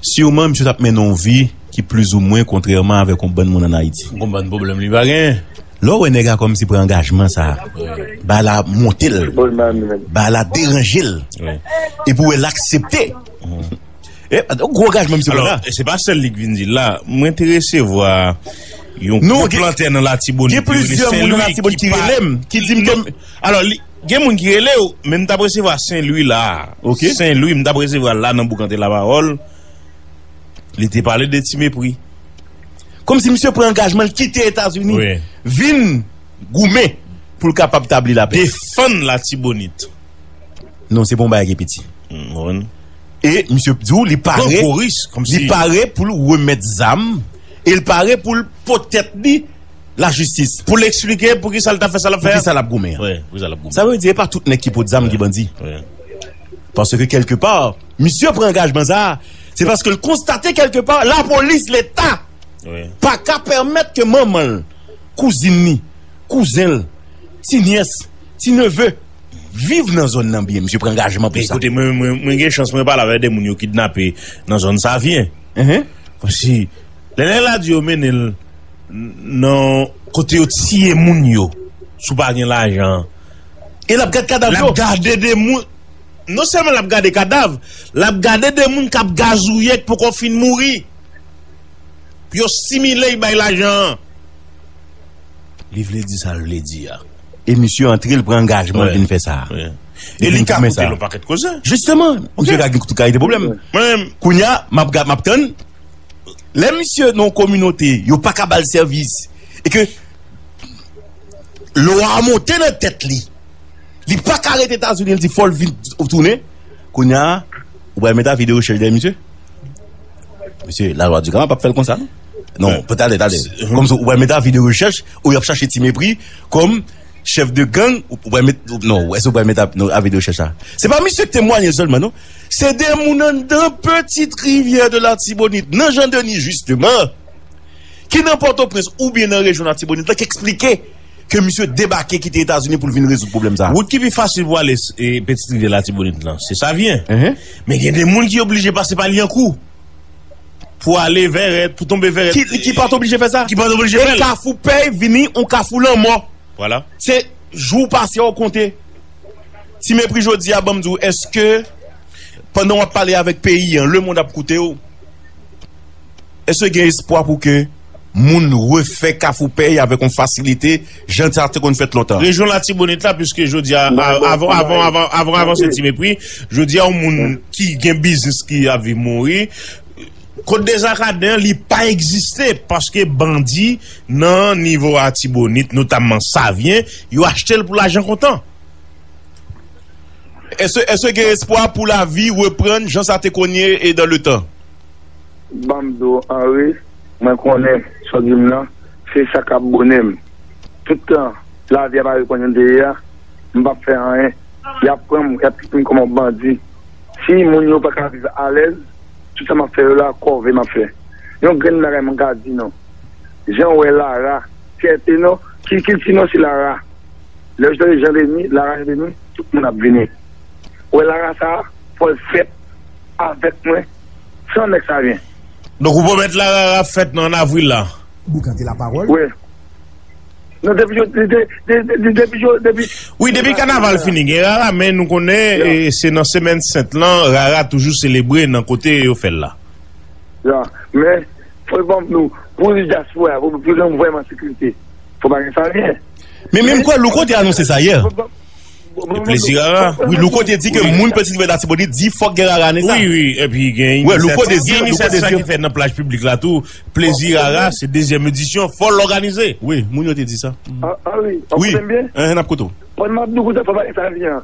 Siman, misye t ap mennen yon vi ki plizoumwen kontrèman avèk yon bann moun ann Ayiti. Yon bann pwoblèm li pa genyen. Lè w wè nèg la kòmsi pran angajman sa a, bagay la monte l, bagay la deranje l, epi w wè l aksepte. E, gwo angajman misye pran la. Alò, se pa sèl li k vin di l la. Mwen te resevwa yon gwo plantè nan Latibonit, gen plizyè moun nan Latibonit ki rele m, ki di m ke... Alò, li, gen moun ki rele w, men m t ap resevwa Sen Lwi la. Sen Lwi, m t ap resevwa l la nan Boukante Lapawòl. Li te pale de Ti Mepri. Kòmsi misye pran angajman l kite Etazini, vin goumen pou l kapab tabli lapè. Defann Latibonit. Non, se pa yon bagay ki piti. E misye di w li pare, li pare pou l remèt zam e l pare pou l pot tèt li lajistis. Pou l eksplike poukisa l t ap fè sa l ap fè a. Poukisa l ap goumen an. Sa vle di, e pa tout nèg ki pot zam ki bandi. Paske kèlkepa, misye pran angajman sa a, se paske l konstate kèlkepa, lapolis, Leta pa ka pèmèt ke manman l, kouzin li, kouzen l, ti nyès, ti neve viv nan zòn nan byen. Misye pran angajman pou sa. Ekoute, mwen, mwen, mwen gen chans, mwen pale avèk de moun yo kidnape nan zòn Savyen. Kòmsi, lè nèg la di yo mennen l nan kote yo tiye moun yo, si w pa gen lajan. E l ap gade kadav yo. L ap gade de moun. Non sèlman l ap gade kadav, l ap gade de moun k ap gazouye, k poko fin mouri. Pou yo simile, y bay lajan an. Li vle di sa l vle di a. E misye antre, l pran angajman, l vin fè sa a. E li ka koute l yon pakèt koze. Jisteman, misye ka gen tout kalite pwoblèm. Kounye a, m ap, m ap tann. Lè misye nan yon kominote, yo pa ka ba l sèvis, e ke lwa a monte nan tèt li, li pa ka ret Etazini, l di fò l vin tounen. Kounye a, ou pral mete avi de rechèch dèyè misye? Mesye, lalwa di kama p ap fè l konsa, non? Non, talè, talè. Kòmsi ou pral mete avi de rechèch, ou y ap chache Ti Mepri kòm chèf de gang, ou, ou pral met, non, èske ou pral met ap-, non, avi de rechèch la? Se pa misye ki temwaye sèlman, non. Se de moun anndan Petite Rivière de Latibonite, nan Jan Deni, jisteman, ki nan Pòtoprens oubyen nan rejyon Latibonit la, ki eksplike ke misye debake kite Etazini pou l vin rezoud pwoblèm sa a. Wout ki pi fasil pou ale, e, Petite Rivière Latibonit lan, se Savyen. Men gen de moun ki oblije pase pa Lyankou pou ale Vèrèt, pou tonbe Vèrèt. Ki, ki pa t oblije fè sa. Ki pa t oblije fè l. E Kafou Pèy vini yon kafou lanmò. Vwala. Se jou w pase a w konte. Ti Mepri, jodi a, ban m di w, èske pandan w ap pale avèk peyi an, lemonn ap koute w, èske gen espwa pou ke moun refè Kafou Pèy avèk yon fasilite, jan sa te konn fèt lontan? Rejyon Latibonit la, piske jodi a, a-, avan, avan, avan, avan, avan se Ti Mepri, jodi a, yon moun ki gen biznis ki ap viv mouri, Kot Dezakaden an, li pa egziste paske bandi nan nivo Latibonit, notamman Savyen, yo achte l pou lajan kontan. Èske, èske gen espwa pou lavi reprann jan sa te konn ye e dans le temps? Ban m di w, Henri, mwen konnen sa w di m nan, se sa k ap bonnen m. Tout tan lavi a pa reprann jan l te ye a, m p ap fè anyen. Y ap pran m, y ap trete m kòm yon bandi. Si moun yo pa ka viv alèz, tout sa m ap fè yo la, kòve m ap fè. Yon grenn bagay mwen ka di nou. Jan w wè Lara, fyète nou, ki kilti nou se Lara. Lè w tande Jan Deni, Lara Jan Deni, tout moun ap vini. Ou wè Lara sa a, fò l fèt avèk mwen, san nèg Savyen. Donk ou pwomèt Lara ap fèt nan, an avril la? Boukante lapawòl. Wi. Non, depi yo, de-, de-, de-, de-, depi yo, depi... Wi, depi kanaval fini, gen Rara, men nou konnen, e, se nan semèn sent lan, Rara toujou selebre nan kote yo fè l la. Ya, men, fò ban nou, pou dyaspora, pou, pou gen vrèman sekirite, fò pa gen sa anyen. Men, men m kwè Louko te anonse sa yè. Fò ban, E Plezi Rara. Wi, Louko te di ke moun Petite Rivière Latibonit di fòk gen Rara ane sa. Wi, wi, epi gen inisyativ, gen inisyativ sa ki fèt nan plaj piblik la tou. Plezi Rara, se dezyèm edisyon, fò l òganize. Wi, moun yo te di sa. Anri, w ap koute m byen? Wi, n ap koute w. Pandan m ap di w konsa, fò pa gen sa vyen.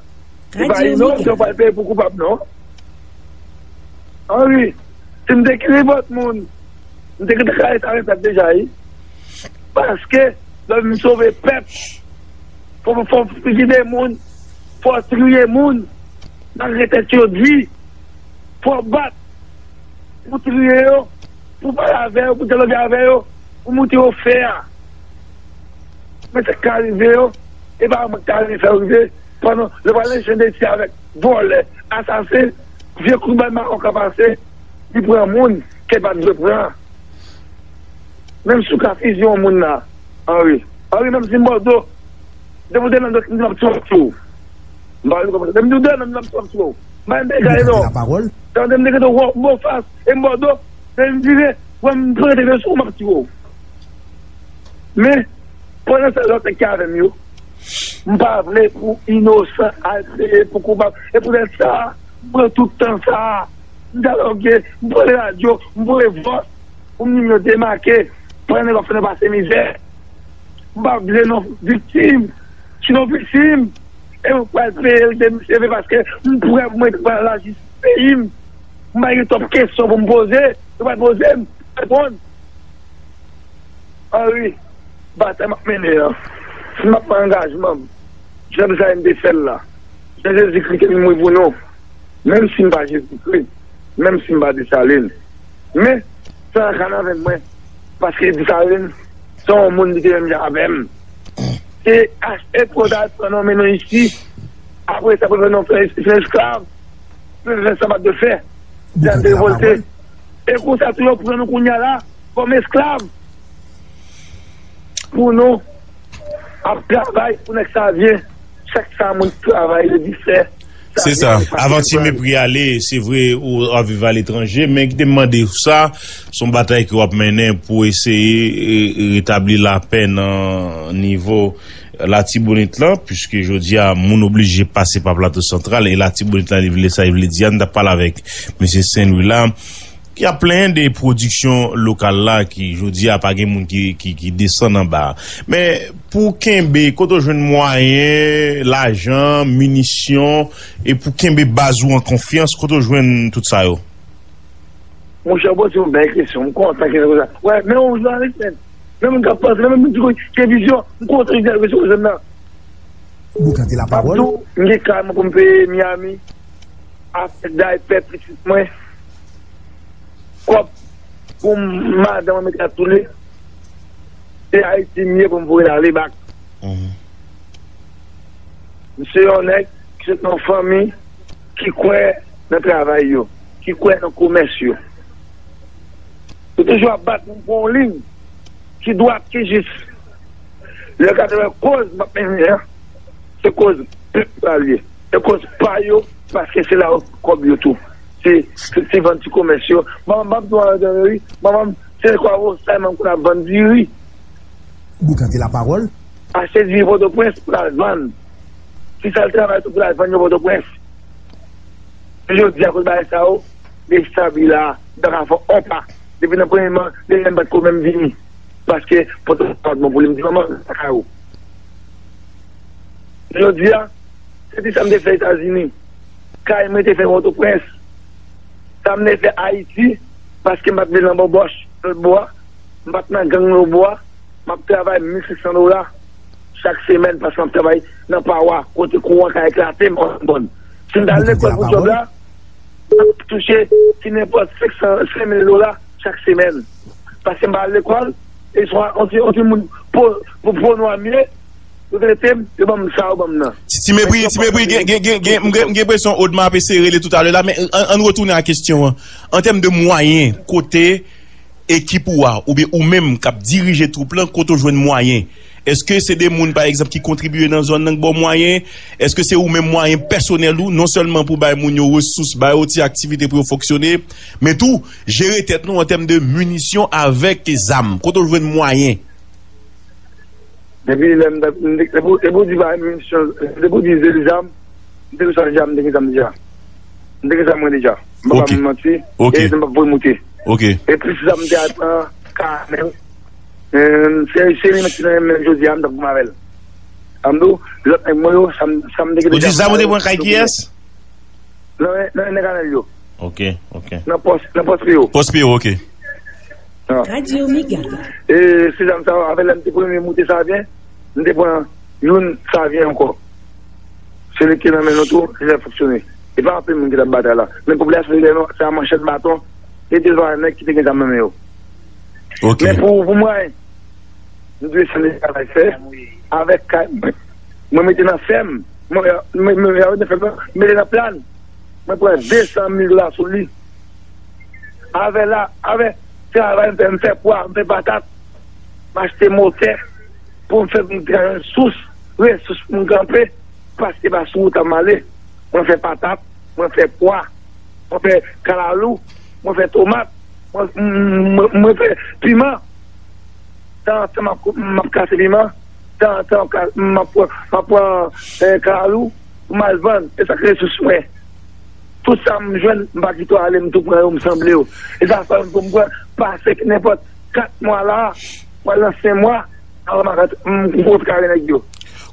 Se pa inosè w pral peye pou koupab, non. Anri, si m te kenbe lòt moun, m te gentan kale sa nan tèt deja, wi. Paske, lè m sove pèp, fò, fò fizide moun, fò triye moun, malgre tèt yo di, fò bat, pou triye yo, pou pale avè yo, pou dyaloge avè yo, pou moute yo fè a. Men sa k ka rive yo, e pa mwen k ta rive fè yo rive, pandan yo pral enchende isi avèk vòlè, asasen, vye kout bal mawon ka pase, li pran moun ke l pa t dwe pran. Menm si w ka fizye yon moun la, Anri. Anri, menm si m ba w do, depi w te nan dòt, m di m ap tchòp sou w. M pa vle konprann. Depi w te nan, m di m ap tchòp sou w. M pa menm te gade non. Tande m te gade w bon fas, e m ba w do, e m vire, wè m prete men sou w, m ap tiye w. Men, pandan sa lòt nèg ki avè m yo, m pa vle pou inosan al peye pou koupab. E poutèt sa, m pran tout tan sa a. M dyaloge, m pran radyo, m voye vòs pou m di m yo demake. Pandan nèg ap fè nou pase mizè. M pa vle non viktim. Si nou viktim, e mwen pral peye l de misye vre paske m prè pou mwen pral lajistis peyi m. M pa gen twòp kesyon pou m poze. Yo pral poze m, reponn. Anri, batay m ap mennen an, si m ap pran angajman m, jan Desalin te fè l la, jan Jezikri te vin mouri pou nou, menm si m pa Jezikri, menm si m pa Desalin, men, sa a ka nan venn mwen, paske Desalin, se yon moun ki te menm jan avè m. Se achte pou ta al pran nou, mennen nou isi, apre sa, pou fè nou fè esklav, pou fè sa pa t dwe fè, lè n te revòlte. E konsa tou, yo pran nou kounye a la, kòm esklav. Pou nou ap travay pou nèg sa vyen. Chak sa moun travay, yo di fè. Se sa. Avan ti mepri ale, se vre ou ap viv aletranje, men kite m mande w sa, se yon batay ke w ap mennen pou eseye e, e retabli lapè nan nivo Latibonit lan, piske jodi a moun oblije pase pa Plato Santral, e Latibonit lan, li vle sa, li vle di a, n t ap pale avèk mesye Senlwi la, ki ap plenyen de pwodiksyon lokal la, ki jodi a pa gen moun ki, ki, ki desann anba a. Men pou kenbe, kote w jwenn mwayen, lajan, minisyon, e pou kenbe baz ou an konfyans, kote w jwenn tout sa yo? Monchè, w poze yon bèl kesyon. M kontan kesyon konsa. Wè, men yon jounalis, men, men moun k ap panse, men moun ki gen vizyon, m kontan kesyon konsa nan. Boukante lapawòl. M gen kay mwen pou m peye Miami. Afè daypè pitit mwen. Kòb pou madanm mwen mete ap toule. Se Ayiti m ye pou m voye l ale bak. M se yon nèg ki sot nan yon fanmi ki kwè nan travay yo, ki kwè nan komès yo. Yo toujou ap bat pou m pran yon liy ki dwat, ki jis. Lè w gade wè koz m ap mennen an, se koz pèp la l ye. Se koz pa yo, paske se la yo kòb yo tou. Se, se ti vann ti komès yo. Manman m ap di w anlè de ri, manman m, se kwa wo sa manman m konn ap vann diri. Boukante lapawòl. Achte diri Pòtoprens pou l al vann. Ki sa l travay tou pou l al vann yo Pòtoprens. Jodi a kote bagay sa yo, depi sa vin la, m pa ka fè on pa. Depi nan premye man, depi m pa t ko menm vini. Paske Pòtoprens pa t bon pou li, m di manman, sa ka yo. Jodi a, se te sa m te fè Etazini. Kay mwen te fè Pòtoprens. Sa m te fè Ayiti, paske m pa t vle nan bòbòch lòt bò a. M pa t nan gang lòt bò a. M ap travay mil senk san dola chak semèn, paske m ap travay nan pawa, kote kouran ka eklate m an bòn. Si m ta al lekòl pou djòb la, m ap touche ki nenpòt senk san, senk mil dola chak semèn. Paske m pa al lekòl, e swa on ti, on ti moun po, po, po nwa m ye, yo trete m, yo ban m sa, yo ban m nan. Ti, ti mepri, ti mepri, gen, gen, gen, gen, m gen, m gen enpresyon Odma ap eseye rele toutalè la, men an, ann retounen a kesyon an. An tèm de mwayen, kote ekip ou a, oubyen ou menm k ap dirije twoup lan, kote w jwenn mwayen? Èske se de moun, pa egzanp, ki kontribiye nan zòn nan k ba w mwayen? Èske se ou menm mwayen pèsonèl ou, non sèlman pou bay moun yo resous, bay yo ti aktivite pou yo fonksyone, men tou, jere tèt nou an tèm de minisyon avèk zam? Kote w jwenn mwayen? Depi lè m t ap, m te, depi, depi w di bagay minisyon, depi w di zeli zam, m te gen zam, m te gen zam deja. M te gen zam mwen deja. M pa ba moun manti, e m p ap voye moute. E plis zam m te al pran, ka menm, se, se li menm ki nan men m jodi a, m t ap goumen avè l. Sa m di w, lòt nèg mwen yo, sa m, sa m te gen deja. Ou di zam ou te pran kay kiyès? Nan, nan, nan kanal yo. Ok, ok. Nan pòs, nan pòs P O. Pòs P O, ok. Ah. Radio Mega. E se zam sa yo, avè lè m te premye moute Savyen, m te pran youn Savyen ankò. Se li ki nan men nou tou, li fè fonksyone. E pa anpil moun ki t ap batay la. Men popilasyon te dèyè nou, se a manchèt baton, e de zwa nèg ki te gen zam nan men yo. Ok. Men pou, pou mwen, m dwe sanble travay fè avèk kay mwen. Mwen mete nan fèm. Mwen, mwen, mwen, mwen mete nan fèm, mwen mete nan plan. Mwen pran de san mil dola sou li. Avè la, avè travay m fè, m fè pwa, m fè patat, m achte motè pou m fè m travay sous, resous pou m kanpe, paske pa sou wout la m ale. Mwen fè patat, mwen fè pwa, mwen fè kalalou, mwen fè tomat, mwen, mwen, mwen fè piman. Tanzantan m ap, m ap kase piman, tanzantan m ap ka- m ap pran, m ap pran eh, kalalou pou m al vann. E sa k resous mwen. Tout sa m jwenn, m pa kite yo ale, m tou pran yo, m sanble yo. E sa fè m pou m pran pase nenpòt kat mwa la, pral nan senk mwa, anvan m a- m kontre avè nèg yo.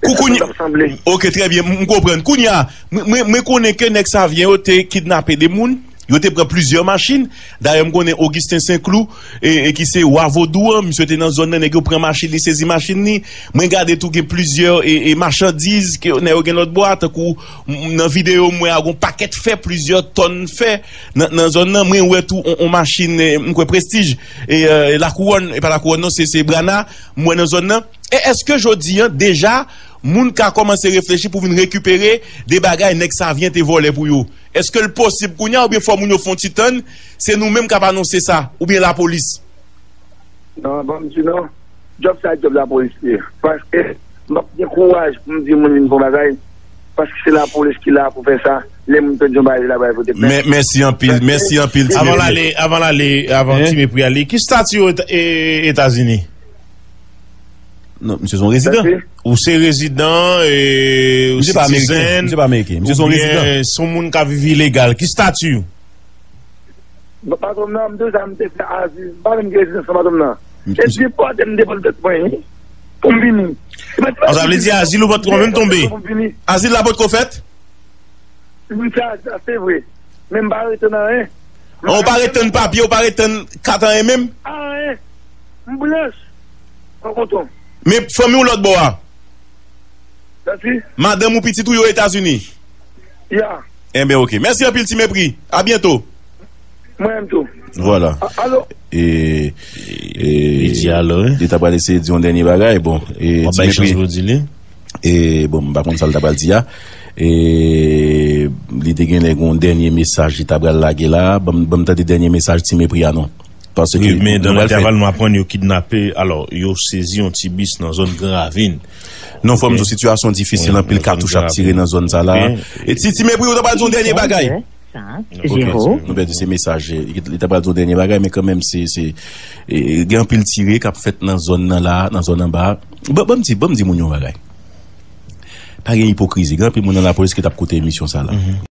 E sa fè m t ap sanble. Ok, trè byen, m konprann. Kounye a, mwen, mwen, mwen konnen ke nèg Savyen yo te kidnape de moun, yo te pran plizyè machin. Dayè, m konnen Augustin Saint-Cloud, e, e ki se wa vodou an, misye te nan zòn nan, nèg yo pran machin li, sezi machin li. Mwen gade tou gen plizyè, e, e machandiz ke nèg yo gen lòt bò a, tankou m- nan videyo m wè a, gon pakèt fè, plizyè tòn fè nan, nan zòn nan. Mwen wè tou on, on machin, e, m kwè Prestige, e, e, Lakouwòn, e pa Lakouwòn non, se, se Brana, m wè nan zòn nan. E èske jodi an, deja, moun ka kòmanse reflechi pou vin rekipere de bagay nèg Savyen te vòlè pou yo? Èske l posib kounye a, oubyen fò moun yo fè on ti tann, se nou menm k ap anonse sa, oubyen lapolis? Non, ban m di non. Djòb sa, djòb lapolis li ye. Paske m p ap gen kouraj pou m di moun vin fè yon bagay, paske se lapolis ki la pou fè sa. Lè moun pèdi yon bagay, se lapolis pou te fè. Mè- Mèsi anpil, mèsi anpil, Ti Avan Mepri. Lale, avan lale, avan Hein? Ti Mepri ale, ki stati w Eta- e- Etazini? Non, misye se yon rezidan. Mèsi. Ou se rezidan, e, ou Misye pa ameriken, sitizen, misye pa ameriken, misye se yon rezidan. Oubyen se yon moun k ap viv ilegal? Ki stati w? Bon, patwon m nan, m te sa, m te fè azil. M pa menm gen rezidans nan patwon m nan. M- Se misye depòte m depòte tèt mwen, wi. Pou m vini. An, sa vle di azil ou pa t ko menm tonbe? Pou m vini. Azil la potko fèt? M fè azil la, se vre. Men m pa rete nan anyen. An, ou pa rete nan papye, ou pa rete nan kat anyen menm? Anyen. M blanch. An kontan. Men fanmi w lòt bò a? Sa si? Madanm ou, pitit ou yo Etazini? Ya. Enben, ok. Mèsi anpil, Ti Mepri. A byento. Mwen menm tou. Vwala. A- alo? E, e, Li di alo, wi. Li ta pral eseye di yon dènye bagay. Bon, e, W ap Ti bay Mepri. Chans pou di li. E, bon, m pa konn sa l ta pral di a. E, li te genlè gen yon dènye mesaj li ta pral lage la. Ban m, ban m tande dènye mesaj Ti Mepri a non. Paske Wi, men dan nou pral fè lentèval, nou aprann yo kidnape, alò, yo sezi yon ti bis nan zòn Gran Ravin. Non, fò m di w, sitiyasyon difisil, anpil katouch ap tire nan zòn sa la. E Ti, Ti Mepri, ou ta pral di yon dènye bagay? Zéro. Nou pèdi se mesaj, e, li ta pral di yon dènye bagay, men kanmenm, se, se, e, gen anpil tire k ap fèt nan zòn nan la, nan zòn anba. Ban, ban m di, ban m di moun yon bagay. Pa gen ipokrizi, gen anpil moun nan lapolis ki t ap koute emisyon sa la.